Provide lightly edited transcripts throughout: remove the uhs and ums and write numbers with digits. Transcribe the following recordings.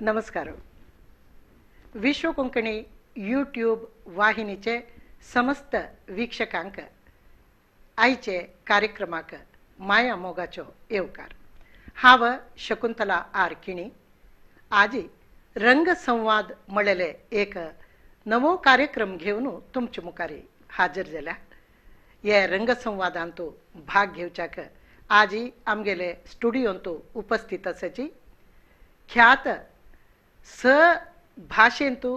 नमस्कार. विश्व कोंकणी यूट्यूब वाहिनीचे समस्त वीक्षकांक आयचे कार्यक्रमाक माया मोगाचो येवकार. हांव शकुंतला आर किणी. आजी रंगसंवाद म्हळेले एक नवो कार्यक्रम घेवन तुमचे मुखार हाजीर जाल्या. हे रंगसंवादांत भाग घेवच्याक आजी आमगेले स्टुडियोंत उपस्थित आसाची ख्यात स भाशेंतु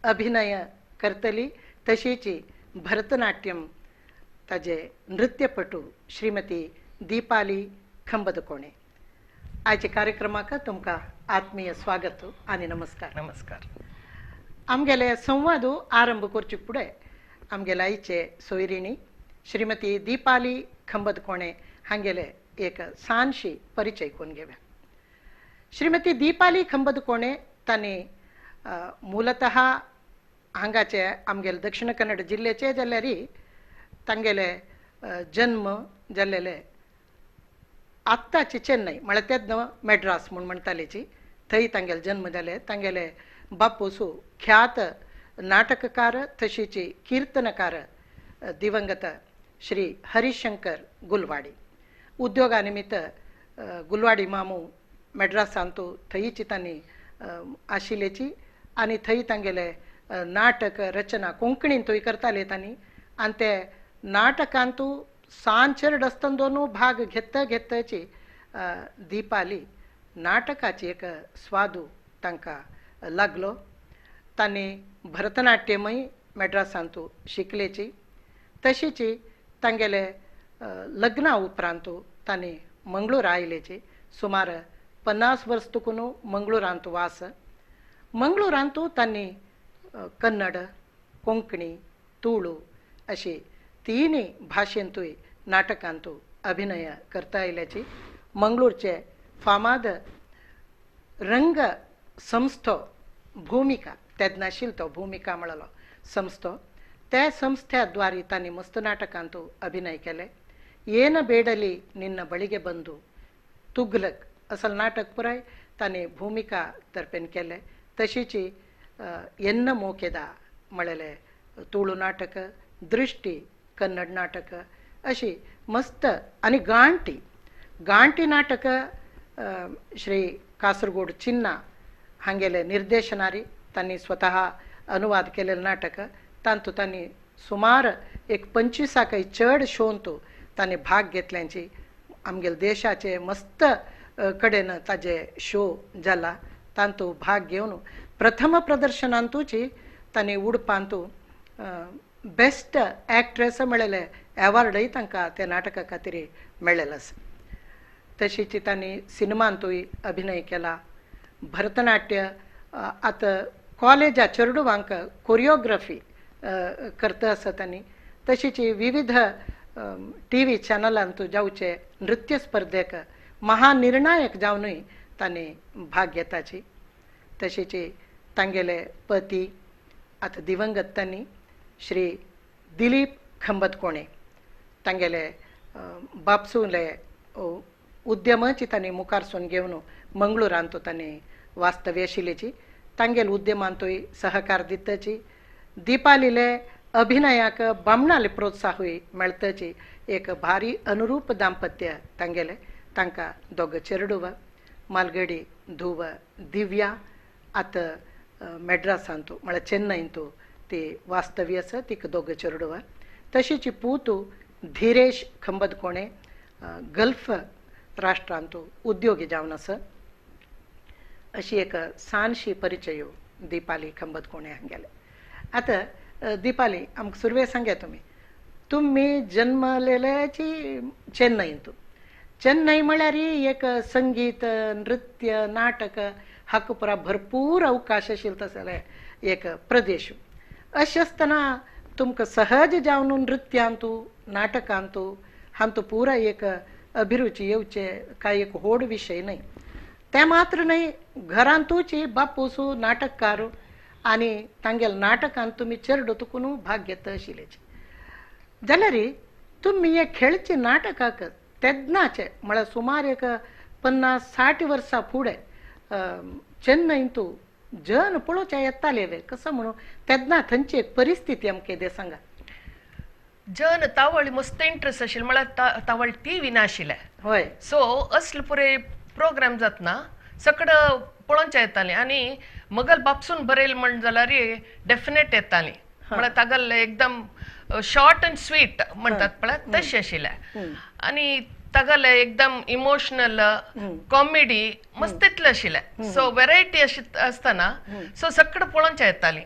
अभिनय करतली तशीची भरतनाट्यम ताजे नृत्यपटू श्रीमती दीपाली खंबदकोणे. आयच्या कार्यक्रमाक तुमकां आत्मीय स्वागत आनी नमस्कार. नमस्कार. आमगेले संवाद आरंभ करचे फुडें आमगेले आयचे सोयरिणी श्रीमती दीपाली खंबदकोणे हांगेले एक सानशी परिचय करून घेवया. श्रीमती दीपाली खंबदकोणे तांणी मूलतः हांगाचे आमगेले दक्षिण कन्नड जिल्ल्याचे जाल्यार तांगेले जन्म जाल्लेले आत्ताचे चेन्नई म्हळ्यार तेन्ना मेड्रास म्हूण म्हणटालेची थंय तांगेले जन्म जाले. तांगेले बापूसू ख्यात नाटककार तशीची कीर्तनकार दिवंगत श्री हरिशंकर गुलवाडी. उद्योगा निमित्त गुलवाडी मामू मेड्रासांतू थंयची तांणी आशिल्ल्याची आनी थंय तांगेले नाटक रचना कोंकणींतूय करताले तांणी आनी ते नाटकांतू सान चेरड आसतना दोनू भाग घेत घेतची दीपाली नाटकाची एक स्वादू तांकां लागलो. तांणी भरतनाट्यमय मेड्रासांतू शिकलेची. तशीची तांगेले लग्ना उपरांत तांणी मंगळूर आयलेची. सुमार 50 वर्स तुकून मंगळूरांत वास. मंगळूरांत तांणी कन्नड, कोंकणी, तुळू अशी तिनूय भाशेंतूय नाटकांतू अभिनय करता आयल्याची. मंगळूरचे फामाद रंग संस्थो भूमिका तेन्ना आशिल्लो तो भूमिका म्हळ्ळो संस्थो, त्या संस्थ्याद्वारे तांणी मस्त नाटकांतू अभिनय केले. येन बेडली निन्न बळिगे बंधू, तुगलक असल नाटक पुराय तांणी भूमिका तर्फेन केले. तशीची एन्न मोकेदा म्हळेले तुळू नाटक, दृष्टी कन्नड नाटक अशी मस्त आनी गांटी गांटी नाटक श्री कासरगोड चिन्ना हांगेले निर्देशनारी तांणी स्वतः अनुवाद केलेले नाटक. तांतू तांणी सुमार एक 25 चड शोंत तांणी भाग घेतल्यांची. आमगेले देशाचे मस्त कडेन ताजे शो जाला. तांतू भाग घेवन प्रथम प्रदर्शनांतूची तांणी उडपांतू बेस्ट एक्ट्रेस मेळ्ळेले एवॉर्डय तांकां त्या नाटका खातीर मेळ्ळेलो आसा. तशीच तांणी सिनेमांतूय अभिनय केला. भरतनाट्य आतां कॉलेजा चेडवांक कोरियोग्राफी करता आसा तांणी. तशीच विविध टी व्ही चॅनलांतू जावचे नृत्य स्पर्धेक महानिर्णायक जावनूय तांणी भाग घेताची. तशीच तांगेले पती आतां दिवंगत तांणी श्री दिलीप खंबदकोणे तांगेले बापसूले उद्यमाची तांणी मुखारसून घेवन मंगळूरांतू तांणी वास्तव्य आशिल्ल्याची. तांगेले उद्यमांतूय सहकार दिताची. दीपालीले अभिनयाक बामणाले प्रोत्साहूय मेळताची. एक भारी अनुरूप दाम्पत्य तांगेले. तांकां दोग चेरडुव, मालगडी धुव दिव्या आतां मेड्रासांतू म्हळ्यार चेन्नईंतू ती वास्तव्य आसा. तिका दोग चेरडुव. तशीच पूतू धीरेश खंबदकोणे गल्फ राष्ट्रांतू उद्योगी जावन आसा. अशी एक सानशी परिचय दीपाली खंबदकोणे हांगेले. आतां दीपाली आमकां सुरवे सांग्या तुमी, तुमी जन्मलेल्याची चेन्नईंतू. चेन्नई म्हळ्यार एक संगीत, नृत्य, नाटक हाका पुरा भरपूर अवकाश आशिल्लो तसले एक प्रदेश. अशें आसतना तुमकां सहज जावन नृत्यांतू, नाटकांतू हांतू पुरा एक अभिरुची येवचे कांय एक व्हड विशय न्हय. तें मात्र न्हय, घरांतूची बापूसू नाटककार आनी तांगेल्या नाटकांत तुमी चेरडो तुकून भाग घेता आशिल्ल्याची. जाल्यार तुमी हे खेळचे नाटकाक तेन्नाचे म्हळ्यार सुमार एक 50-60 वर्सां फुडें चेन्नईन तूं जन पळोवच्या येताले वे कसो म्हणून तेन्ना थंयची एक परिस्थिती आमकां कितें सांगा. जन तावळ मस्त इंट्रस्ट आशिल्लो म्हळ्यार तावळ टी व्ही नाशिल्ले. हय. सो असले पुरे प्रोग्राम जातना सगळं पळोवच्या येतालीं आनी मगल बापसून बरयल म्हण जाल्यार डेफिनेट येतालीं. म्हळ्यार तागेलें एकदम शॉर्ट अँड स्वीट म्हणटात पळय तशें आशिल्लें आनी तागेलें एकदम इमोशनल कॉमेडी मस्त इतलें आशिल्लें. सो वेरायटी अशी आसतना सो सगळें पळोवच्या येतालीं.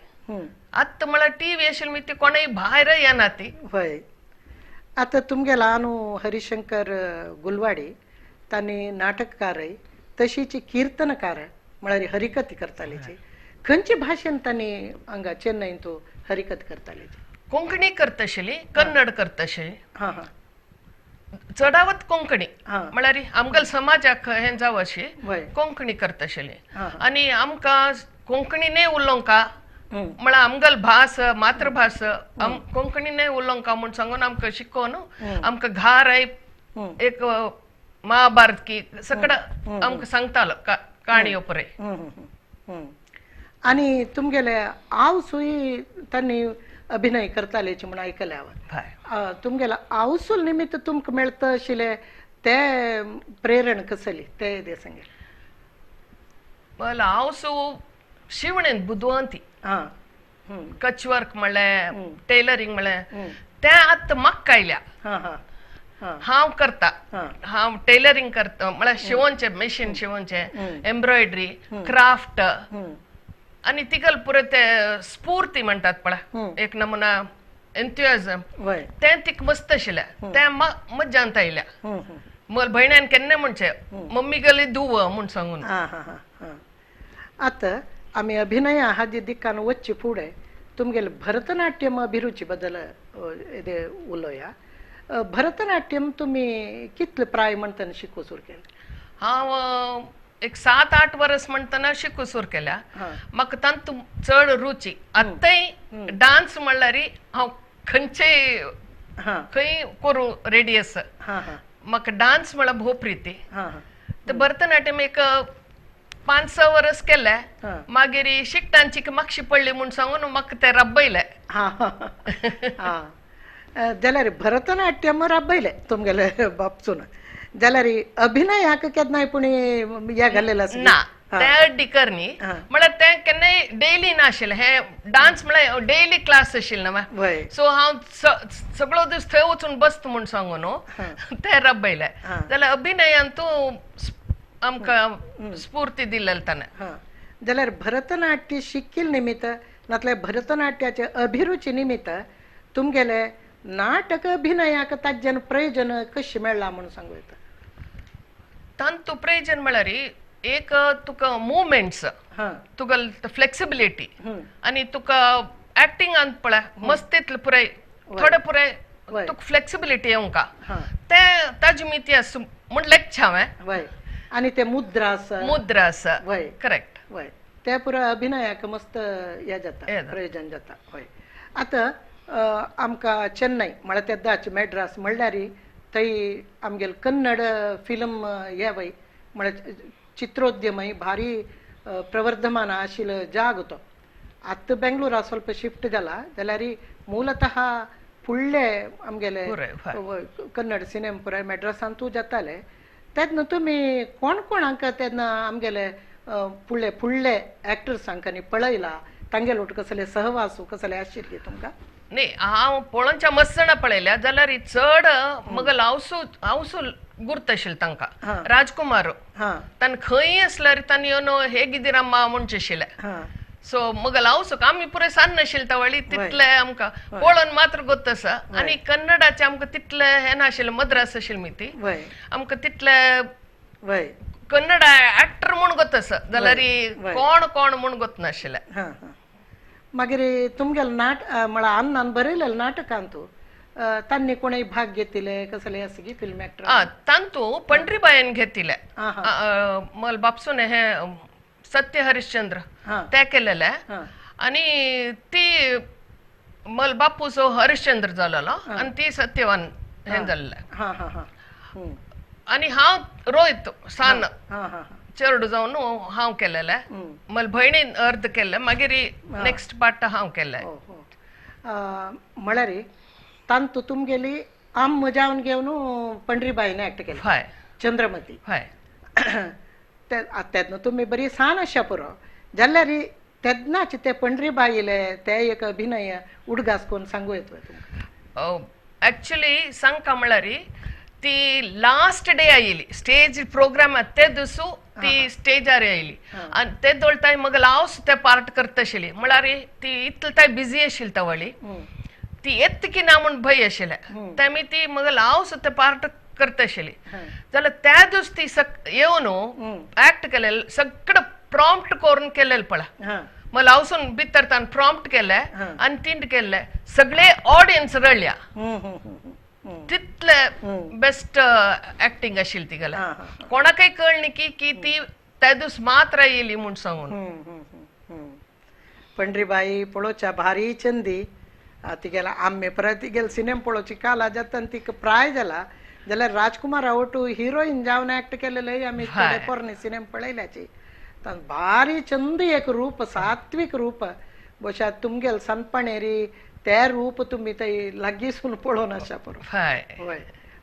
आतां म्हळ्यार टी व्ही आशिल्ली ती कोणूय भायर येना ती. हय. आतां तुमगेलो आनू हरिशंकर गुलवाडी तांणी नाटककारय तशीच किर्तनकार म्हळ्यार हरिकथ करताली. खंयचे भाशेन तांणी हांगा चेन्नईन तूं हरिकथ करताली? कोंकणी करता आशिल्ली, कन्नड करता आशिल्ली. हां हां. चडावत कोंकणी म्हळ्यार आमगेल्या समाजाक हें जावं अशी कोंकणी करता आशिल्ली. आनी आमकां कोंकणीने उलोवंका म्हळ्यार आमगेल भास मातृभास कोंकणीने उलोवंका म्हूण सांगून आमकां शिकोवन आमकां घाराय एक महाभारत की सगळं आमकां सांगतालो काणयो पुराय. आनी तुमगेले आवसूय तांणी अभिनय करताले म्हूण आयकलें हांवें. तुमगेले आवसूल निमित्त तुमकां मेळता आशिल्लें ते प्रेरण कसली ते दे सांगे. मला आवसू शिवणेन बुदवंती कच वर्क म्हणलें टेलरींग म्हणलें तें आतां म्हाका आयल्या. हांव करता, हांव टेलरींग करता म्हळ्यार शिवोनचें मशीन शिवोनचें एम्ब्रॉयडरी क्राफ्ट आनी तिगल पुरो ते स्फूर्ती म्हणटात पळय एक नमुना एन्थुजियाझम तें तिका मस्त आशिल्लें तें मज्जांत आयल्या. म्हज्या भयण्यान केन्ना म्हणचें मम्मी गेली धुव म्हूण सांगून. आतां आमी अभिनया हाजे दिकान वचचे फुडें तुमगेले भरतनाट्यम अभिरुची बद्दल उलोवया. भरतनाट्यम तुमी कितले प्राय म्हणटना शिकूं सुरू केलें? हांव एक 7-8 वर्स म्हणटना शिकूं सुरू केल्या. म्हाका तातूंत चड रुची. आतांय डांस म्हणल्यार हांव खंयचेय खंय करूं रेडी आसा. म्हाका डांस म्हळ्यार भोव प्रिती. तर भरतनाट्यम एक 5-6 वर्स केलें मागीर शिकतांची मागशी पडली म्हूण सांगून म्हाका तें राबयलें. जाल्यार भरतनाट्यम राबयलें तुमगेले बापसून. जाल्यार अभिनयाक केन्नाय पूण हे घालेलें आसा ना तें अड्डी करनी म्हळ्यार तें केन्नाय डेली नाशिल्लें. हें डांस म्हळ्यार डेली क्लास आशिल्लें न्हय. सो हांव सगळो दीस थंय वचून बसता म्हूण सांगून तें राबयलें. जाल्यार अभिनयान तूं आमकां स्फूर्ती दिल्लें ताणें. जाल्यार भरतनाट्य शिकील निमित्त नातल्यार भरतनाट्याचे अभिरुची निमित्त तुमगेले नाटक अभिनयाक ताज्यान प्रयोजन कशें मेळ्ळां म्हूण सांगू येता? तांतू प्रयोजन म्हळ्यार एक तुका मुवमेंट्स तुका फ्लेक्सिबिलिटी आनी तुका एक्टिंगान पळय मस्त इतलें पुराय थोडे पुराय तुका फ्लेक्सिबिलिटी येवंका तें ताजी मिती आसा म्हूण लेखचें हांवें. आनी ते मुद्रा आसा, मुद्रा आसा करेक्ट. वय ते पुराय अभिनयाक मस्त हें जाता प्रयोजन जाता. हय. आतां आमकां चेन्नई म्हळ्यार तेदाच मॅड्रास म्हणल्यार थंय आमगेले कन्नड फिल्म हे वय म्हळ्यार चित्रोद्यमय भारी प्रवर्धमान आशिल्लो जाग तो. आतां बेंगलोरा ಸ್ವಲ್ಪ शिफ्ट जाला जाल्यार ಮೂಲತಃ फुडले आमगेले कन्नड सिनेमा पुराय मॅड्रासांतूय जाताले. तेन्ना तुमी कोण कोणाक तेन्ना आमगेले फुडले फुडले एक्टर्सांक आनी पळयला तांगेले वट कसले सहवास कसले आशिल्ले तुमकां? न्ही हांव पळोवच्या मस्त जाणां पळयल्या जाल्यार चड म्हगेलो आवसू आवसू गुर्त आशिल्लो तांकां राजकुमार तांणी खंय आसल्यार तांणी येवन हे गिदिराम्मा म्हणचें आशिल्लें. सो म्हगेलो आवसूक आमी पुराय सान्न आशिल्ले तवळी तितले आमकां पळोवन मात्र गोत आसा. आनी कन्नडाचें आमकां तितलें हें नाशिल्लें मद्रास आशिल्ली न्ही ती आमकां तितलें कन्नड एक्टर म्हूण गोत आसा जाल्यार कोण कोण म्हूण गोत नाशिल्लें. मागीर तुमगेले नाट म्हळ्यार अण्णान बरयलेलें नाटकांतू तांणी कोणेय भाग घेतिल्ले कसले आसा की फिल्म एक्टर? तांतू पंढरीबायन घेतिल्लें. म्हज्या बापसून हें सत्य हरिश्चंद्र तें केलेलें आनी ती म्हजो बापूसो हरिश्चंद्र जालेलो आनी ती सत्यवान हें जाल्लें. आनी हांव रोहित सान चेडू जावन हांव केलेलें, म्हजे भयणीन अर्द केल्लें, मागीर नेक्स्ट पार्ट हांव केल्लें. म्हळ्यार तांतू तुमगेली आम मजावन घेवन पंढरीबाईन एक्ट केलें. हय, चंद्रमती. हय, तेन्ना तुमी बरी सान आशा पुरो जाल्यार तेन्नाच ते पंढरीबाईले ते एक अभिनय उडगास करून सांगू येतो तुमकां? एक्चुअली सांगका म्हळ्यार ती लास्ट डे आयली स्टेज प्रोग्राम ते दिसू ती स्टेजार आयली आनी ते दोळताय मग हांव ते पार्ट करता आशिल्ली. म्हळ्यार ती इतले ताय बिजी आशिल्ली तवळी, ती येत की ना म्हूण भंय आशिल्लें, तेमी ती मग हांव ते पार्ट करता आशिल्ली. जाल्यार त्या दिवस ती येवन एक्ट केलें, सगळें प्रॉम्प्ट करून केलें पळय. मला हांवसून भितर तान प्रॉम्प्ट केलें आनी तिंड केल्लें, सगळे ऑडियन्स रडल्या, तितले बेस्ट एक्टिंग आशिल्ली तिगेलें. कोणाकय कळ्ळें की की ती त्या दिवस मात्र येयली म्हूण सांगून. पंढरीबाई पळोवच्या भारी चंदी तिगेला आम्ही परत तिगेले सिनेमा पळोवची काला जाता तिका प्राय जाला. जाल्यार राजकुमार आवटू हिरोईन जावन एक्ट केलेले आमी थोडे पोरणे सिनेमा पळयल्याची. भारी चंद एक रूप, सात्विक रूप, बोशा तुमगेल सनपणेरी ते रूप तुमी थंय लागींसून पळोवन आसा पुरो. हय,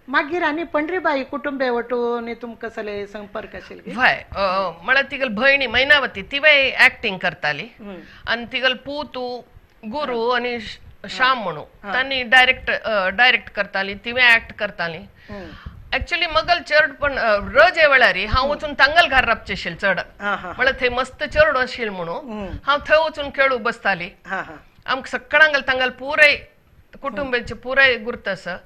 मागीर आनी पंढरीबाई कुटुंबे वटून तुमकां कसले संपर्क आशिल्ले? हय, म्हळ्यार तिगेली भयणी मैनावती तिवूय एक्टिंग करताली आनी तिगेलो पूत गुरू आनी श्याम म्हणून तांणी डायरेक्ट डायरेक्ट करताली, तिवें एक्ट करताली. एक्चुअली मगल चेड पण रजे वेळार हांव वचून तांगल घार राबचें आशिल्लें चड, म्हळ्यार थंय मस्त चेडो आशिल्लें म्हणून हांव थंय वचून खेळूं बसताली. आमकां सगळ्यांक तांगल पुराय कुटुंबाचे पुराय गुर्त आसा,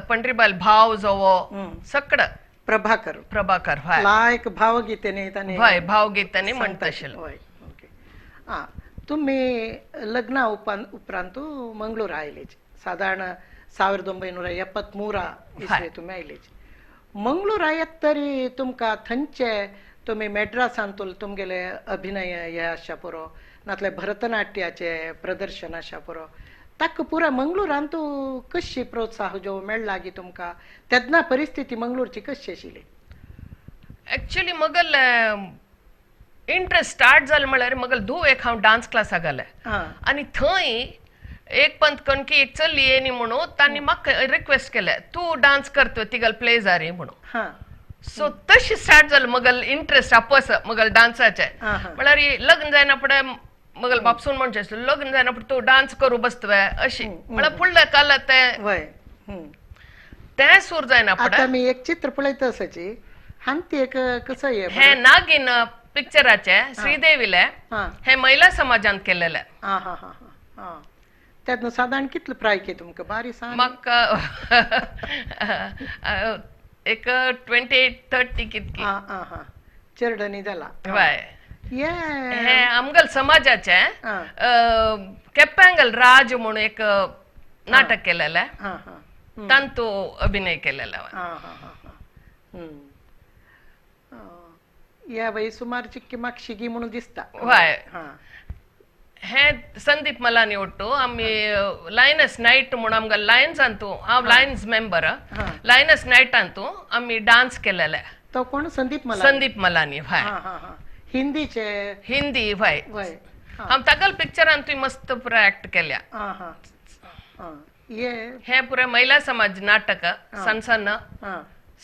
पंढरीबाई भाव जवो सगळं. प्रभाकर, प्रभाकर हय, लायक भावगीतेने तांणी, हय भावगीतांनी म्हणटा आशिल्लो. हय, ओके. आं, तुमी लग्ना उपरांत मंगळूर आयलेच सादारण 1973 इस्वी तुमी आयलेच मंगळूर. येत तरी तुमकां थंयचे तुमी मेड्रासांत तुमगेले अभिनय हे आसा पुरो, नातले भरतनाट्याचे प्रदर्शन आसा पुरो, ताका पुरा मंगळूरांत कशी प्रोत्साह जो मेळ्ळा गी तुमकां? तेन्ना परिस्थिती मंगळूरची कशी आशिल्ली? एक्चुअली मगल इंट्रस्ट स्टार्ट जालो म्हळ्यार मगल धूव एक हांव डान्स क्लासाक घालें आनी थंय एक पंत कणकी एक चली येनी म्हणून तांणी म्हाका रिक्वेस्ट केलें, तूं डान्स करतो तिगल प्ले जारी म्हणून. सो तशी स्टार्ट जालो मगल इंट्रस्ट आपस मगल डान्साचे. म्हळ्यार लग्न जायना फुडें मगल बापसून म्हणचें आसलें, लग्न जायना फुडें तूं डान्स करूं बसतवे अशी, म्हळ्यार फुडल्या काला तें तें सूर जायना फुडें. आतां आमी एक चित्र पळयता आसाची हांती एक कसं हें नागिन पिक्चराचे श्रीदेवीले हे महिला समाजान केलेले. तेन्ना सादारण कितले प्राय की तुमकां? बारी सांग म्हाका एक 28-30 कितकी चेरडनी जाला. हय, हे आमगल समाजाचे केप्यांगल राज म्हणून एक नाटक केलेलें, तांतू अभिनय केलेलो. या वय सुमार चिक्की मागशी म्हणून दिसता. हय, हे संदीप मलानी ಒಟ್ಟು आमी लायनस नायट म्हणून आमकां लायन्स अंतू, हांव lines member, lioness night Antu आमी डान्स केलेले. तो कोण? संदीप मलानी. संदीप मलानी. हय, हिंदीचे? हिंदी. हय, हांव तागल पिक्चरान तुवें मस्त पुरा एक्ट केल्या. हे पुरा महिला समाज नाटक सण सण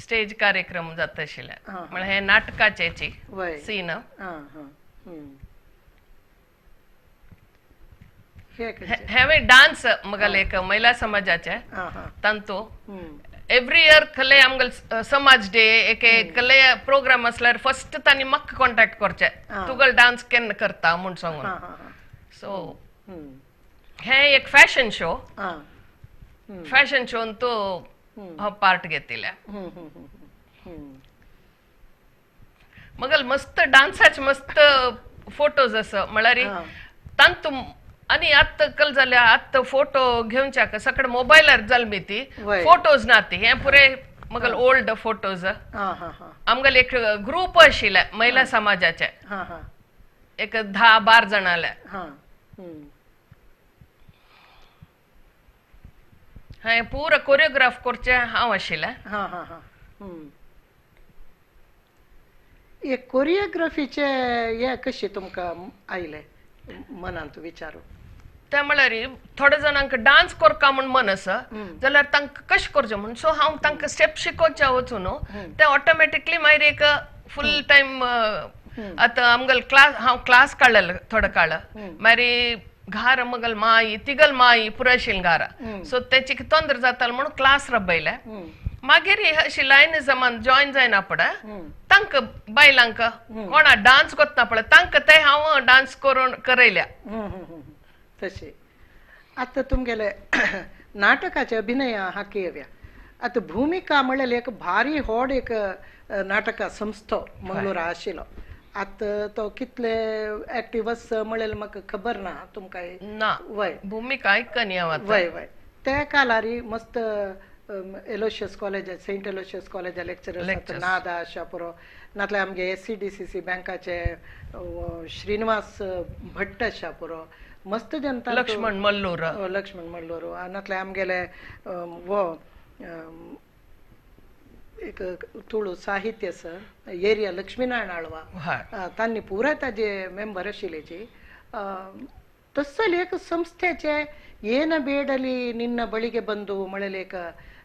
स्टेज कार्यक्रम जाता आशिल्ले, म्हळ्यार हे नाटकाचे सीन. हेवे डान्स मगल एक महिला समाजाचे तांतू एव्हरी इयर खले आमगल समाज डे एक कले प्रोग्राम असल्यार फर्स्ट तांणी म्हाका कॉन्टॅक्ट करचे, तुगल डान्स केन्ना करता म्हूण सांगून. सो हे एक फॅशन शो, फॅशन शोन तो हांव पार्ट घेतिल्ले. मगल मस्त डान्साचे मस्त फोटोज आसा, म्हळ्यार तांतू आनी आतां कल जाल्या आतां फोटो घेवच्याक सगळे मोबायलार जाल मी ती फोटोज ना ती, हे पुरे मगल ओल्ड फोटोज. आमगेले एक ग्रुप आशिल्ले महिला समाजाचे, एक 10-12 जाणांले. हें पुरा कोरियोग्राफ करचें हांव आशिल्लें. हे कोरियोग्राफीचे हे कशें तुमकां आयले मनांत विचारू? ते म्हळ्यार थोड्या जाणांक डान्स करका म्हूण मन आसा जाल्यार तांकां कशें करचें म्हूण, सो हांव तांकां स्टेप शिकोवचे वचून ते ऑटोमॅटिकली मागीर एक फूल टायम. आतां आमगेलो क्लास, हांव क्लास काडलेलो थोडो काळ, मागीर घार मगल माई तिगल माई पुराय आशिल्ली घारा, सो तेची तोंदर जातालो म्हणून क्लास रबयले. मागीर अशी लायन जमान जॉयन जायना पडे तांकां बायलांक कोणा डान्स कोत्ना पळय तांकां ते हांव डान्स करून करयल्या. तशें आतां तुमगेले नाटकाचे अभिनय हाकी येवया. आतां भुमिका म्हणल्यार एक भारी व्हड एक नाटका संस्थो मंगळूरा आशिल्लो. आतां तो कितले एक्टीव आसा म्हणल्यार म्हाका खबर ना, तुमकां ना? वय भुमिका आयकनी हांव आतां. वय वय, त्या कालारी मस्त Aloysius college, Saint Aloysius college lecturer नादा आशा पुरो, नातल्यार आमगे SCDCC बँकाचे श्रीनिवास भट्ट आशा पुरो, मस्त जनता लक्ष्मण मल्लूर, लक्ष्मण मल्लूर, नातल्यार आमगेले वो एक तुळू साहित्य आसा एरिया लक्ष्मीनारायण आळवा, तांणी पुराय ताजे मेंबर आशिल्लेची. तसले एक संस्थेचे येन बेडली निन्न बळिगे बंधू म्हणलेले एक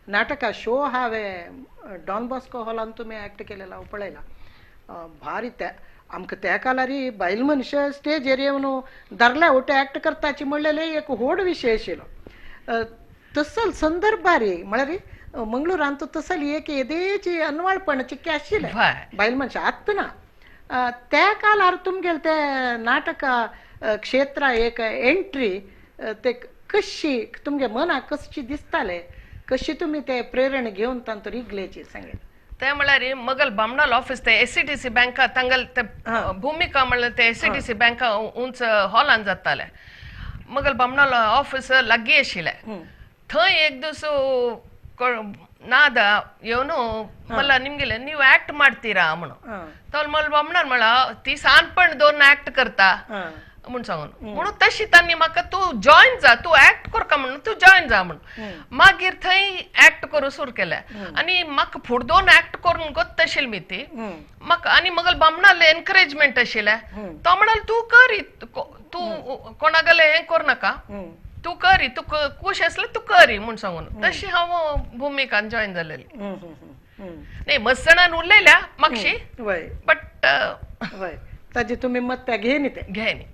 नाटका शो हांवें डॉन बॉस्को हॉलान तुमी एक्ट केलेलो हांव पळयला. भारी त्या आमकां त्या काळारी बायल मनशां स्टेजीर येवन दारल्या वटे एक्ट करताची म्हणलेले एक व्हड विशय आशिल्लो. तसल संदर्भारी म्हळ्यार मंगळूरांत तसल एक येदेची अनवाळपण चिक्के आशिल्लें बायल मनशां. आतां ना, त्या काळार तुमगेले ते नाटका क्षेत्रा एक एंट्री ते कशी तुमगे मनाक कशी दिसताले, कशी तुमी ते प्रेरणा घेवन तांतूर रिगलेची सांगेल? ते म्हळ्यार मगल बामणाल ऑफिस ते SCDC बँका तांगल ते भुमिका म्हणल्यार ते SCDC बँका उंच हॉलान जाताले. मगल बामणाल ऑफिस लागीं आशिल्लें. थंय एक दीस नादा येवन मला निमगेले ನೀವು ಆಕ್ಟ್ ಮಾಡ್ತೀರಾ म्हणून, तर मला बामणान म्हणला ती सानपण दोन ऍक्ट करता म्हूण सांगून, म्हणून तशी तांणी म्हाका तूं जॉयन जा, तूं ऍक्ट करका म्हणून तूं जॉयन जा म्हणून. मागीर थंय ऍक्ट करूं सुरू केलें आनी म्हाका फुडें दोन ऍक्ट करून गोत्त आशिल्ली मी ती म्हाका. आनी मगल बामणाले एनकरेजमेंट आशिल्लें, तो म्हणाल तूं कर, तूं कोणागेलें हें करूं नाका, तूं करी, तूं खूश आसले तूं करी म्हूण सांगून. तशी हांव भुमिकान जॉयन जालेली. नाही मस्त जाणान उलयल्या मातशी, बट वय ताजी तुमी मत्ता घेनी ते घेनी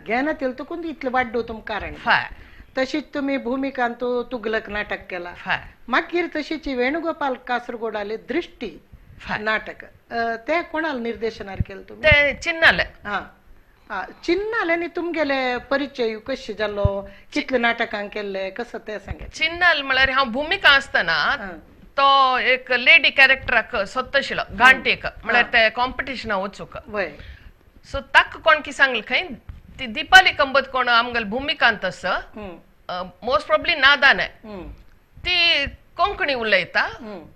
घेना तेल तुकून इतलें वाड्डो तुमकां कारण. तशीच तुमी भुमिकान तूं तुगलक नाटक केला. मागीर तशीच वेणुगोपाल कासरगोडाले दृष्टी नाटक ते कोणाला निर्देशनार केलं तुमी? ते चिन्नाले. हां चिन्नाले आनी तुमगेले परिचय कशें जालो, कितले नाटकां केल्ले कसं ते सांगे? चिन्नाल म्हळ्यार हांव भुमिका आसतना तो एक लेडी कॅरेक्टराक सोदता आशिल्लो घांटेक, म्हळ्यार ते कॉम्पिटिशना वचूंक. सो ताका कोण की सांगलें खंय ती दीपाली कंबत कोण आमगेले भुमिकांत आसा, मोस्ट प्रोब्ली नादान ती कोंकणी उलयता,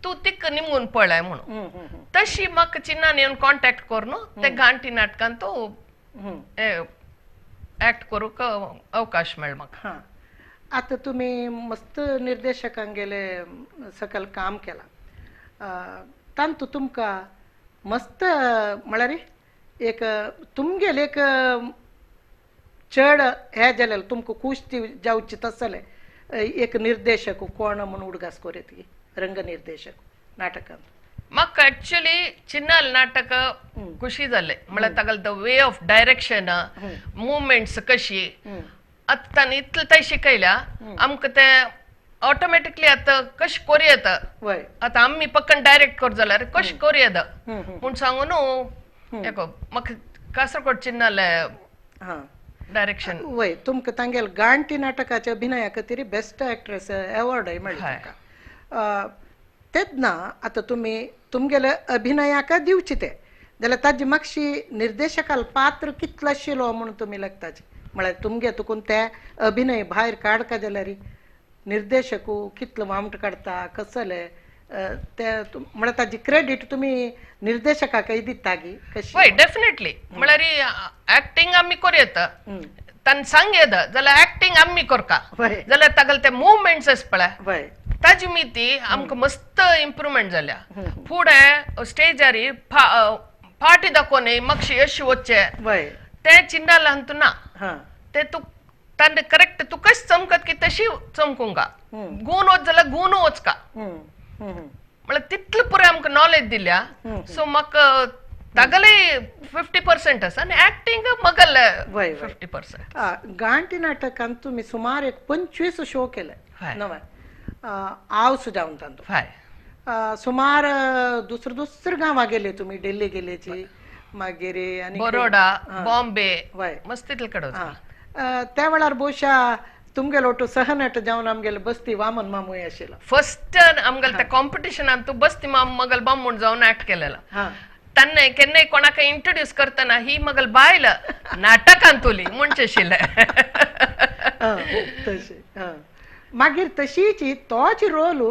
तूं तिका निमगून पळय म्हणून. तशी म्हाका चिन्नान येवन कॉन्टेक्ट करून ते घांटी नाटकान तो ऍक्ट करूंक अवकाश मेळ्ळो म्हाका. आतां तुमी मस्त निर्देशकांगेले सकल काम केलां, तांतूं तुमकां मस्त म्हळ्यार एक तुमगेले एक चड हें जालें तुमकां खूश जावची तसलें एक निर्देशक कोण म्हूण उडगास कोरेत रंग निर्देशक नाटकांत? म्हाका एक्चुअली चिन्नाल नाटक खुशी जालें, म्हळ्यार तागेलो the way of direction, movements कशी आतां ताणें इतलें थंय शिकयल्या आमकां तें ऑटोमॅटिकली आतां कशें करूं येता, आतां आमी पक्कन डायरेक्ट कर जाल्यार कशें करूं येता म्हूण सांगून म्हाका कासरगोड चिन्नाले डायरेक्शन. वय तुमकां तांगेले गांटी नाटकाच्या अभिनया खातीर बेस्ट एक्ट्रेस एवॉर्डय मेळ्ळो तुमकां. तेन्ना आतां तुमी तुमगेले अभिनयाक दिवचे ते जाल्यार ताजी मातशी निर्देशकाल पात्र कितलो आशिल्लो म्हूण तुमी लागताचे, म्हळ्यार तुमगे तुकून ते अभिनय भायर काडका जाल्यार निर्देशक कितलो वामट काडटा कसले ते म्हळ्यार ताजी क्रेडीट तुमी निर्देशकाकय दिता गी कशी? वय डेफिनेटली, म्हळ्यार एक्टींग आमी करूं येता, तांणी सांग येता जाल्यार एक्टींग आमी करका जाल्यार तागेले ते मुवमेंट्स आसा पळय ताजी मिती आमकां मस्त इम्प्रुवमेंट जाल्या. फुडें स्टेजार फाटी दाखोवन मक्षी अशी वच्चे ते चिन्नाला अंतू ना, ते तूं तांणे करेक्ट तूं कशें चमकत की तशी चमकूंक गून वच जाल्यार गून वचका, म्हळ्यार तितले पुराय आमकां नॉलेज दिल्या. सो म्हाका तागेले 50% आसा आनी एक्टींग मगले 50%. गांठी नाटकान तुमी सुमार एक 25 शो केले नवे आवस जावन तांतू सुमार दुसरे दुसरे गांवा गेले तुमी, दिल्ली गेलेची, मागीर आनी बरोडा, बॉम्बे, मस्त तितले कडेन. त्या वेळार बहुशा तुमगेलो ओटू सहनट जावन आमगेले बस्ती वामन मामूय आशिल्लो. फर्स्ट आमगेले त्या कॉम्पिटिशनान तूं बस्ती माम मगल बामूण जावन एक्ट केलेलो. तान्ने केन्नाय कोणाक इंट्रोड्यूस करतना ही मगल बायल नाटकान तुली म्हणचे आशिल्लें. तशें मागीर तशीच तोच रोल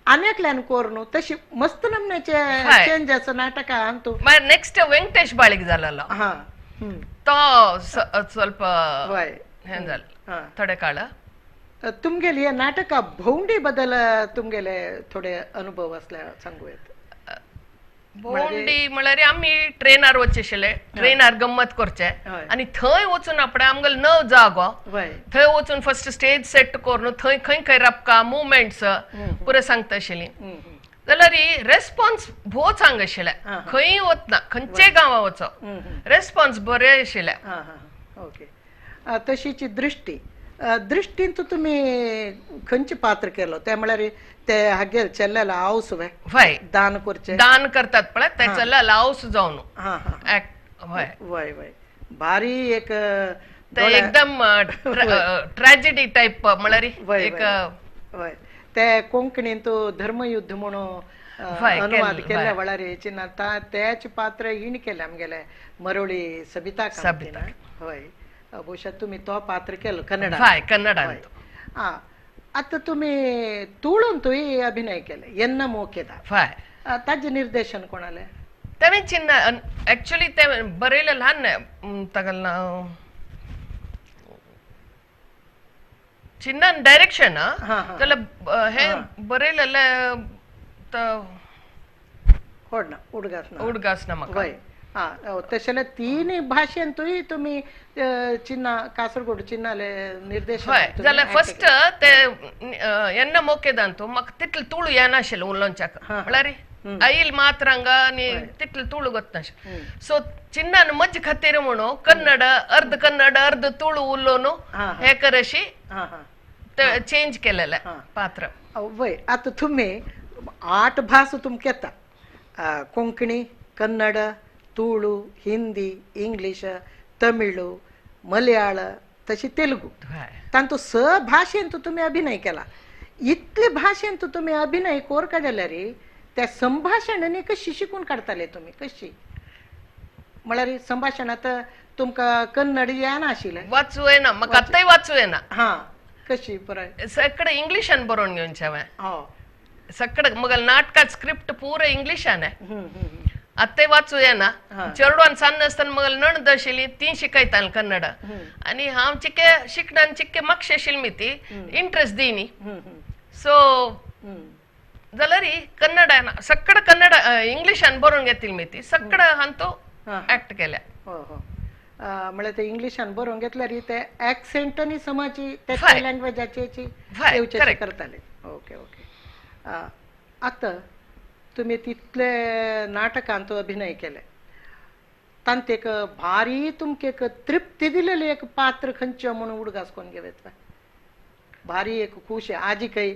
आनी एकल्यान करून तशी मस्त नमन्याचे चेंज आसा नाटकान तूं. मागीर नेक्स्ट वेंकटेश बाळीक जालेलो तो ಸ್ವಲ್ಪ हें जालें थोडे काळ. तुमगेले हे नाटका भोंवडी बद्दल तुमगेले थोडे अनुभव असल्या सांगू येत? भोंवडी म्हळ्यार आमी ट्रेनार वचचे आशिल्ले, ट्रेनार गम्मत करचे आनी थंय वचून आपणे आमगेलो नव जागो थंय वचून फर्स्ट स्टेज सेट करून थंय खंय खंय रपका मुवमेंट्स पुरे सांगता आशिल्ली. जाल्यार रेस्पॉन्स भोव चांग आशिल्ले, खंय वतना खंयचेय गांवा वचो रेस्पॉन्स बरे आशिल्ले. ओके, तशीच दृष्टी दृष्टीन तुमी खंयचे पात्र केलो ते म्हळ्यार ते हागेर चल्लेलो हावस हय दान करचे, दान करतात पळय ते चल्लेलो हावस जावन हय वय वय भारी एक एकदम ट्रॅजेडी टायप म्हळ्यार एक वय ते कोंकणीन तो धर्मयुद्ध म्हणून अनुवाद केल्ल्या वेळार चिन्ना तेच पात्र हिण केले आमगेले मरोळी सबिता कामतीन. हय, बहुशा तुमी तो पात्र केलो कन्नडा. हय, कन्नडा. आं, आतां तुमी तुळून तुवें अभिनय केले येन्ना मोकेदा, ताजें निर्देशन कोणालें? तें चिन्ना एक्चुअली तें बरयलें ल्हान तागेलें नांव चिन्नान डायरेक्शन जाल्यार हें बरयलेलें कोण ना उडगास ना, उडगास ना म्हाका. हय, आं, तशें जाल्यार तीनय भाशेन तुय तुमी चिन्ना कासरगोड चिन्नाले निर्देशन. हय, जाल्यार फर्स्ट ते येन्ना मोकेदान तूं म्हाका तितलें तुळू येनाशिल्लें उलोवच्याक, म्हळ्यार आईल मात्र हांगा आनी तितलें तुळू गोतनाशिल्लें. सो चिन्नान म्हजे खातीर म्हणून कन्नड अर्द कन्नड अर्द तुळू उलोवन हें कर अशी चेंज केलेलें पात्र. वय, आतां तुमी 8 भास तुमकां येता, कोंकणी, कन्नड, तुळू, हिंदी, इंग्लीश, तमिळ, मलयाळ, तशी तेलुगू, तांतू स भाशेन तुमी अभिनय केला. इतले भाशेन तुमी अभिनय कोर काडल्यार त्या संभाशणांनी कशी शिकून काडटाले तुमी? कशी म्हळ्यार संभाशणांत तुमकां कन्नड येनाशिल्लें, वाचूं येना म्हाका, आतांय वाचूं येना. हां, कशी बरें सगळें इंग्लिशान बरोवन घेवचें हांवें सगळें. मगेलें नाटकां स्क्रिप्ट पुरो इंग्लिशान. आतांय वाचूं येना. चेडवान सान्न आसतना मगेले नणद आशिल्ली ती शिकयताली कन्नड आनी हांव चिके शिकना चिक्के मातशें आशिल्ली मी ती इंट्रस्ट दिनी. सो जाल्यार कन्नड सगळें कन्नड इंग्लिशान बरोवन घेतिल्ली मी ती सगळें हांवें एक्ट केल्या. म्हळ्यार ते इंग्लिशान बरोवन घेतल्यार ते एक्सेंट आनी समाजी त्या लँग्वेजाची येवचे करताले. ओके ओके, आतां तुमी तितले नाटकांत अभिनय केले, तांत एक भारी तुमकां एक तृप्ती दिलेली एक पात्र खंयचें म्हणून उडगास कोन्न घेवं भारी एक खूश आजी खंय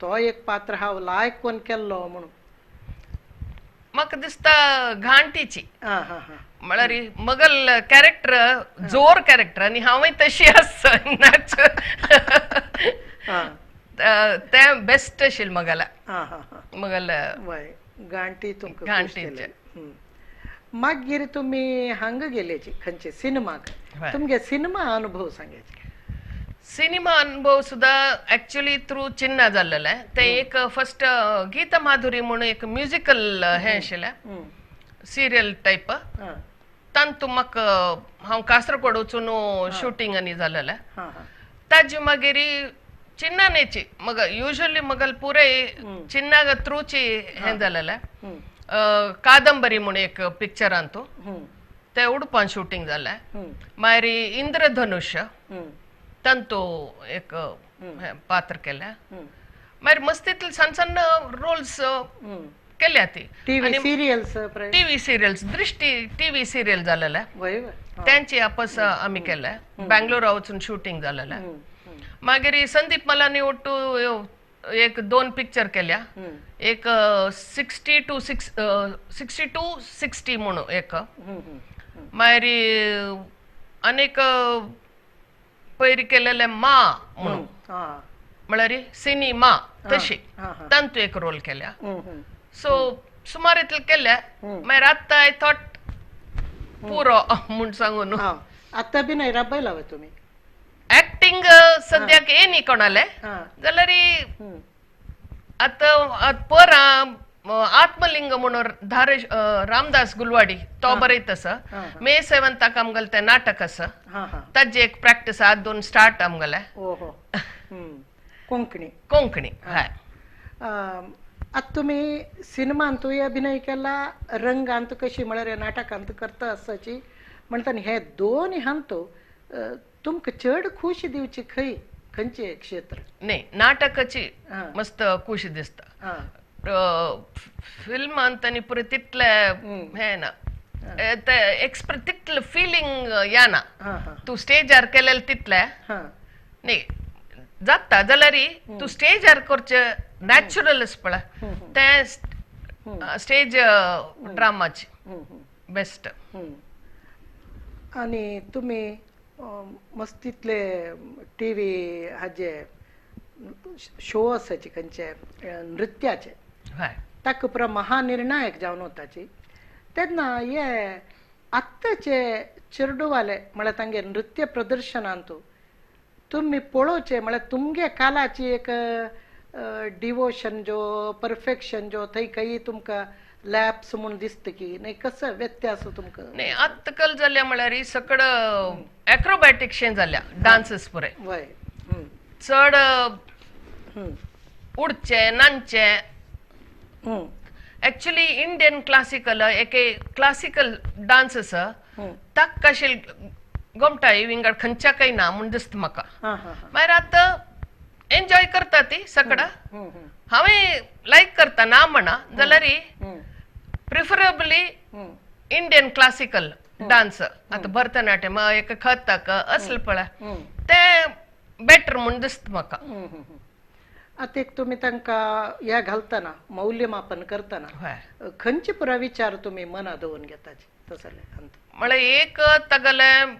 तो एक पात्र हांव लायक कोन्न केल्लो म्हणून? म्हाका दिसता घांटीची, म्हळ्यार मगल कॅरेक्टर जोर कॅरेक्टर आनी हांवूय तशी आसा नाच, तें बेस्ट आशिल्लें मगेलें. मगल गांठी तुमकां घांटीचें. मागीर तुमी हांगा गेलेची खंयचे सिनेमाक, तुमगे सिनेमा अनुभव सांगायचे. सिनेमा अनुभव सुद्दां एक्चुअली थ्रू चिन्ना जाल्लेलें. तें एक फर्स्ट गीता माधुरी म्हणून एक म्युजिकल हें आशिल्लें सिरियल टायप, तातूंत म्हाका हांव कासरगोड वचून शुटींग आनी जालेलें. ताजे मागीर चिन्नानेची मग युजली मगल पुराय चिन्ना थ्रूची हें जालेलें. कादंबरी म्हूण एक पिक्चरान तूं ते उडपान शूटिंग जालें. मागीर इंद्रधनुष्य तांतू एक पात्र केलें. मागीर मस्तीतले सन्न सन्न रोल्स केल्या ती. TV serials, TV serials, Drishti TV serial जालेले त्यांची आपस आमी केले. बँगलोरा वचून शूटिंग जालेलें. मागीर संदीप मलानी ಒಟ್ಟು एक 2 पिक्चर केल्या. एक 62 60 म्हणून एक, मागीर आनीक पयर केलेले मा म्हणून, म्हळ्यार सिनेमा तशी तांतू एक रोल केल्या. सो सुमार इतले केल्या. मागीर आतां I thought पुरो म्हूण सांगून. आतां बी नाही राबयला तुमी ऍक्टिंग सद्याक येनी कोणाले जाल्यार आतां परां आत्मलिंग म्हणून धारेश रामदास गुलवाडी तो बरयत आसा. मे 7 आमगेलें तें नाटक आसा, ताजी एक प्रॅक्टीस आज दोन स्टार्ट आमगेलें. कोंकणी? कोंकणी, हय. आतां तुमी सिनेमांतूय अभिनय केला, रंगांत कशी म्हळ्यार नाटकांत करता आसाची म्हणटा, हे दोन हांतू तुमकां चड खुशी दिवची खंय खंयचे क्षेत्र? न्ही, नाटकाची मस्त खुशी दिसता. फिल्मांत आनी पुरो तितले हें ना, ते एक्सप्रे तितले फिलींग येना. तूं स्टेजार केलेले तितले न्ही जाता, जाल्यार तूं स्टेजार करचें नॅचरल पळय तें स्टेज ड्रामाची बेस्ट. आनी तुमी मस्तीतले टीव्ही हाजे शो आसाची खंयचे नृत्याचे, ताका पुरो महानिर्णायक जावन वताची, तेन्ना हे आत्ताचे चेरडुवाले म्हळ्यार तांगे नृत्य प्रदर्शनांत तुमी पळोवचें म्हळ्यार तुमगे कालाची एक डिवोशन जो परफेक्शन जो थंय खंय तुमकां लॅप्स म्हूण दिसता की न्ही, कसो व्यत्यास तुमकां? न्ही, आतां कल जाल्या म्हळ्यार सगळं एक्रोबॅटीक शें जाल्या डान्सीस पुराय. चड उडचें नाचचें. एक्चुअली इंडियन क्लासिकल एक क्लासिकल डान्स आसा, ताका कशें गोमटा विंगड खंयच्या काय ना म्हूण दिसता म्हाका. मागीर आतां एन्जॉय करता ती सगळं, हांवें लायक करता ना म्हणा, जाल्यार प्रिफरेबली इंडियन क्लासिकल डान्स आतां भरतनाट्यम एक कथक असलें पळय तें बेटर म्हूण दिसता म्हाका. आतां एक तुमी तांकां हें घालतना मौल्यमापन करतना खंयचे पुराय विचार तुमी मना दवरून घेताची तसले? म्हळ्यार एक तागेलें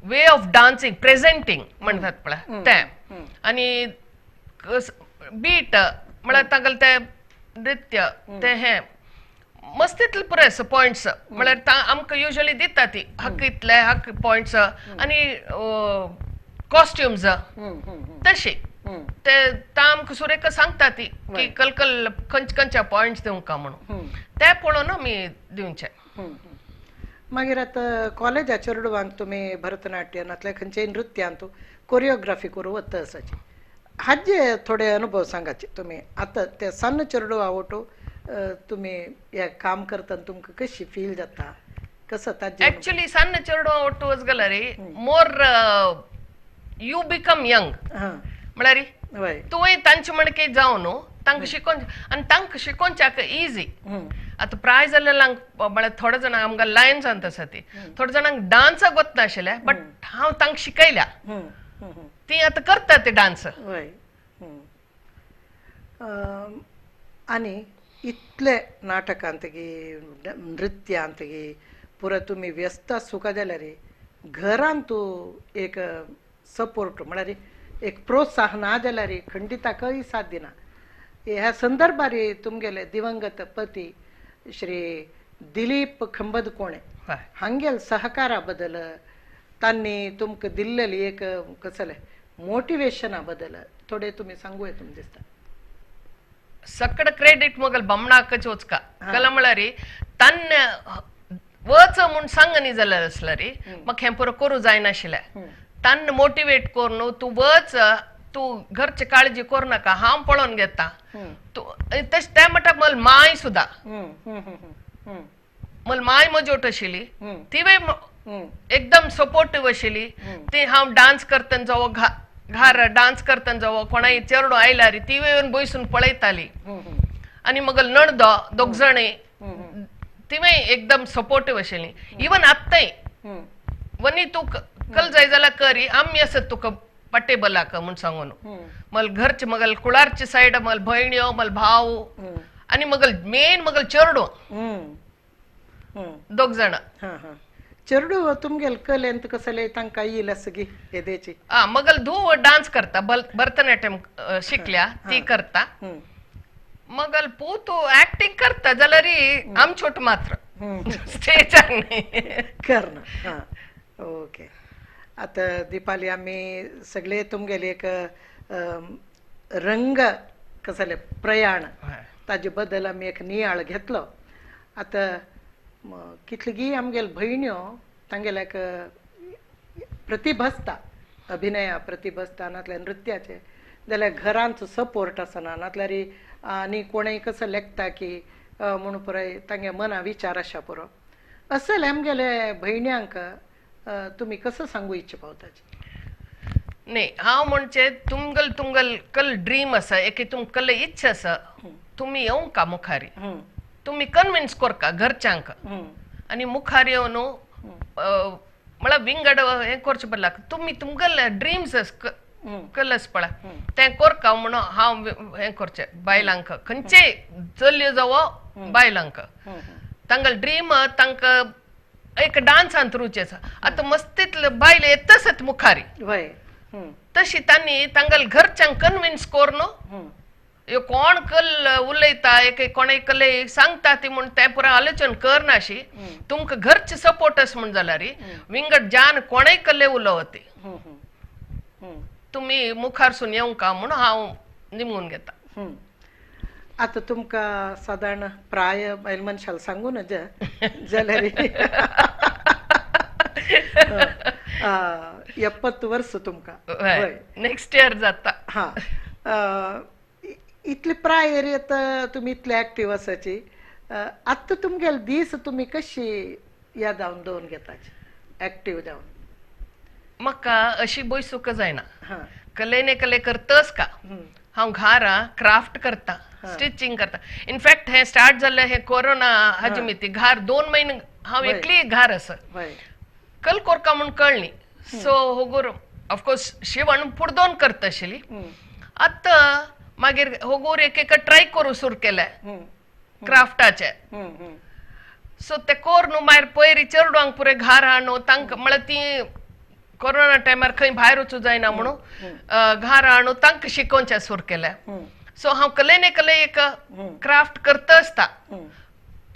वे ऑफ डान्सिंग प्रेझेंटींग म्हणटात पळय तें, आनी बीट म्हळ्यार तागेलें तें नृत्य तें हें मस्तीतले पुराय पॉयंट्स, म्हळ्यार आमकां युजली दिता ती हक्क इतले हक्क पॉयंट्स आनी कॉस्ट्युम्स तशी ते आमकां सुरेखा सांगता ती की कलकल खंयचे खंयचे पॉयंट्स दिवंका म्हणून, ते पळोवन आमी दिवचे. मागीर आतां कॉलेजा चेडवांक तुमी भरतनाट्य नातल्यार खंयचेय नृत्यांत कोरियोग्राफी करूं वता आसाची, हाजे थोडे अनुभव सांगाचे तुमी. आतां ते सन्न चेडवा वटू तुमी हें काम करतना तुमकां कशी फील जाता कसो ताजें? एक्चुअली सन्न चेडवा वटू वच गेल्यार मोर you become young, म्हळ्यार तुवें तांचे म्हणके जावन न्हू तांकां शिकोवन आनी तांकां शिकोवच्याक इजी. आतां प्राय जाल्ल्यांक म्हळ्यार थोडे जाणांक आमकां लायन्सांत आसा ती थोडे जाणांक डान्साक वचनाशिल्ले, बट हांव तांकां शिकयल्या, ती आतां करता ते डान्स. आनी इतले नाटकांत की नृत्यांत की पुरो तुमी व्यस्त आसूंक जाल्यार घरांत तूं एक सपोर्ट म्हळ्यार एक प्रोत्साहन ना जाल्यार खंडिता खंय साथ दिना. ह्या संदर्भार तुमगेले दिवंगत पती श्री दिलीप खंबद कोणे हांगेल सहकारा बद्दल तांणी तुमकां दिल्लेली एक कसलें मोटिवेशना बद्दल थोडे तुमी सांगू येता तुमकां दिसता? सगळं क्रेडिट मगल बमणाकच वचका कला म्हळ्यार तान्न वच म्हूण सांगनी जाल्यार आसल्यार म्हाका हें पुरो करूं जायनाशिल्लें. तान्न मोटिवेट करून तूं वच तूं घरची काळजी करूं नाका, हांव पळोवन घेता तूं. तशें तें म्हणटा मल माय सुद्दां, मल माय मजोट आशिल्ली, तिवूय एकदम सपोर्टीव आशिल्ली. ती हांव डान्स करतना जावं घार डान्स करतना जावं कोणाय चेडो आयल्यार तिवूय येवन बसून पळयताली. आनी मगल नणदो दोग जाणी तिवूय एकदम सपोर्टीव आशिल्ली. इवन आत्ताय वनी तूं कल जाय जाल्यार करी, आमी आसत तुका पट्टेबलाक म्हूण सांगून. मल घरचे मगल कुळारचे सायड मल भयण्यो मल भाव आनी मगल मेन मगल चेडो दोग जाणां. चेडू तुमगेल कलेंत कसले तांकां येईल आसा गी येदेची? आं, मगल धूव डान्स करता, भरतनाट्यम शिकल्या ती करता. मगल पूत ऍक्टिंग करता जाल्यार आमचोट मात्र स्टेजार न्ही करना. हां, ओके. आतां दीपाली आमी सगळे तुमगेले एक रंग कसले प्रयाण ताजे बद्दल आमी एक नियाळ घेतलो. आतां कितलीगी आमगेले भयण्यो तांगेल्याक प्रतिभा आसता, अभिनया प्रतिभा आसता, नातल्यार नृत्याचे, जाल्यार घरांत सपोर्ट आसना, नातल्यार आनी कोणूय कसो लेखता की म्हूण पुराय तांगे मना विचार आशा पुरो. असले आमगेले भयण्यांक तुमी कसो सांगू इच्छा पावताची? न्ही, हांव म्हणचे तुमगल तुमगल कल ड्रीम आसा, एक तुमकल इच्छा आसा, तुमी येवंका मुखारी, तुमी कन्विन्स करका घरच्यांक आनी मुखार येवन म्हळ्यार विंगड हें करचें पडला. तुमी तुमगेले ड्रीम्स कलस पळय तें करका म्हणून हांव हें करचें. बायलांक खंयचेय चलयो जावं बायलांक तांगेले ड्रीम तांकां एक डान्सांत रुची आसा. आतां मस्तीतले बायल येतच मुखारी, तशी तांणी तांगेले घरच्यांक कन्विन्स करून ह्यो कोण कल उलयता एक कोणय कले सांगता ती म्हूण तें पुराय आलोचन करनाशी, तुमकां घरचे सपोर्ट आसा म्हूण जाल्यार विंगड जान कोणय कले उलोवती तुमी मुखारसून येवंका म्हूण हांव निमून घेता. आतां तुमकां सादारण प्राय बायल मनशाक सांगू नज जाल्यार 70 वर्स तुमकां नेक्स्ट इयर जाता. हां, इतले प्रायर येता तुमी इतले एक्टीव आसाची. आतां तुमगेले दीस तुमी कशी याद जावन दवरून घेताची एक्टीव जावन? म्हाका अशी बसूंक जायना, कलेने कले करतच का हांव घारा क्राफ्ट करता, स्टिचिंग करता. इनफॅक्ट हें स्टार्ट जाल्लें हें कोरोना हाजे मिती घार 2 म्हयने हांव एकली घार आसा, कल कोरका म्हूण कळ्ळी. सो होगोर ऑफकोर्स शिवण पुर्दोन करता आशिल्ली. आतां मागीर होगोर एक एक ट्राय करूं सुरू केलें क्राफ्टाचें. सो ते कोर न्हू मागीर पयर चेडवांक पुरे घार हाडून तांकां म्हळ्यार ती कोरोना टायमार खंय भायर वचूं जायना म्हणून घार हाडून तांकां शिकोवचें सुरू केलें. सो हांव कलेने कले एक क्राफ्ट करता आसता,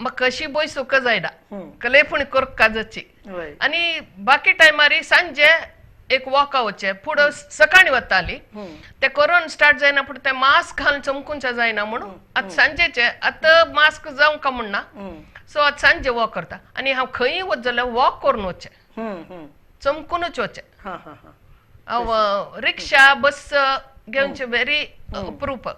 म्हाका अशी बसूंक जायना, कले पूण करका जाची. आनी बाकी टायमार सांजे एक वॉका वचचें, फुडें सकाळीं वताली. ते कोरोना स्टार्ट जायना फुडें ते मास्क घालून चमकूनचें जायना म्हणून आतां सांजेचें आतां मास्क जावंक म्हणना. सो आतां सांजे वॉक करता आनी हांव खंयी वच जाल्यार वॉक करून वचचें, चमकूनच वचचें. हांव रिक्षा बस घेवचें व्हेरी अप्रूप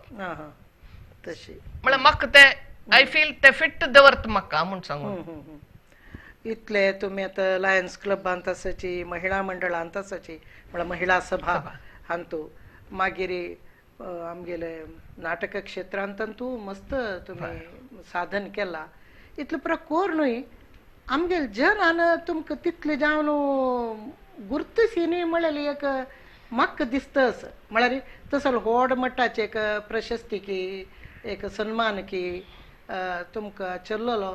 म्हळ्यार म्हाका तें I feel ते फिट दवरता म्हाका म्हूण सांगून. इतले तुमी आतां लायन्स क्लबांत आसाची, महिळा मंडळांत आसाची, म्हळ्यार महिळा सभा हांतू, मागीर आमगेले नाटक क्षेत्रांत तूं मस्त तुमी साधन केलां. इतलें पुरो कोर न्हय आमगेले जनान तुमकां तितलें जावन गुर्तसी न्हय म्हळ्यार एक म्हाका दिसता असो. म्हळ्यार तसो व्हड मट्टाचे एक प्रशस्ती की एक सन्मान की तुमकां चल्लोलो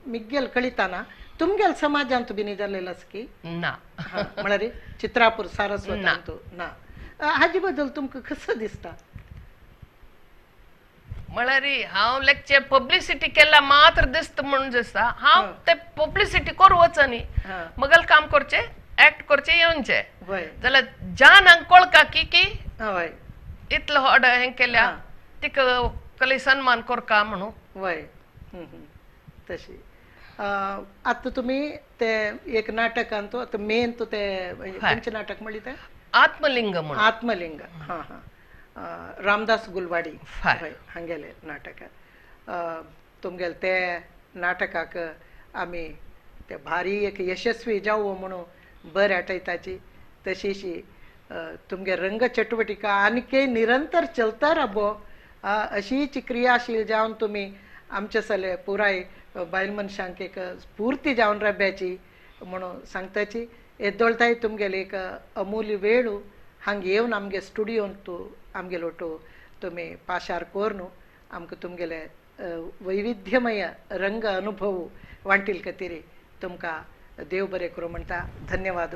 मिगेल कळिताना तुमगेल समाजांत बीन जाल्लेलो आसा की ना? म्हळ्यार चित्रापूर सारस्वतांत ना. हाजे बद्दल तुमकां कसो दिसता? म्हळ्यार हांव लेगचे पब्लिसिटी केला मात्र दिसता म्हणून दिसता. हांव ते पब्लिसिटी करूं वचनी, मगल काम करचें, एक्ट करचें, येवचें जाल्यार जानांक कळका की की इतलो व्हड हें केल्या तिका कले सन्मान करका म्हणून. वय तशी आतां तुमी ते एक नाटकान तो आतां मेन तो ते खंयचें नाटक म्हणलें तें? आत्मलिंग म्हणून. आत्मलिंग, हां हां, रामदास गुलवाडी हय हांगेले नाटक. तुमगेले ते नाटकाक आमी ते भारी एक यशस्वी जावं म्हणून बरें आठयताची. तशीशी तुमगे रंग चटवटिका आनीकय निरंतर चलता राबो अशीच क्रियाशील जावन तुमी आमचे सले पुराय बायल मनशांक एक स्फूर्ती जावन राब्याची म्हणून सांगताची. येदोळताय तुमगेले एक अमूल्य वेळ हांग येवन आमगे स्टुडियोन तूं आमगेलो टो तुमी पाशार करून आमकां तुमगेले वैविध्यमय रंग अनुभव वांटील खातीर तुमकां देव बरें करूं म्हणटा. धन्यवाद.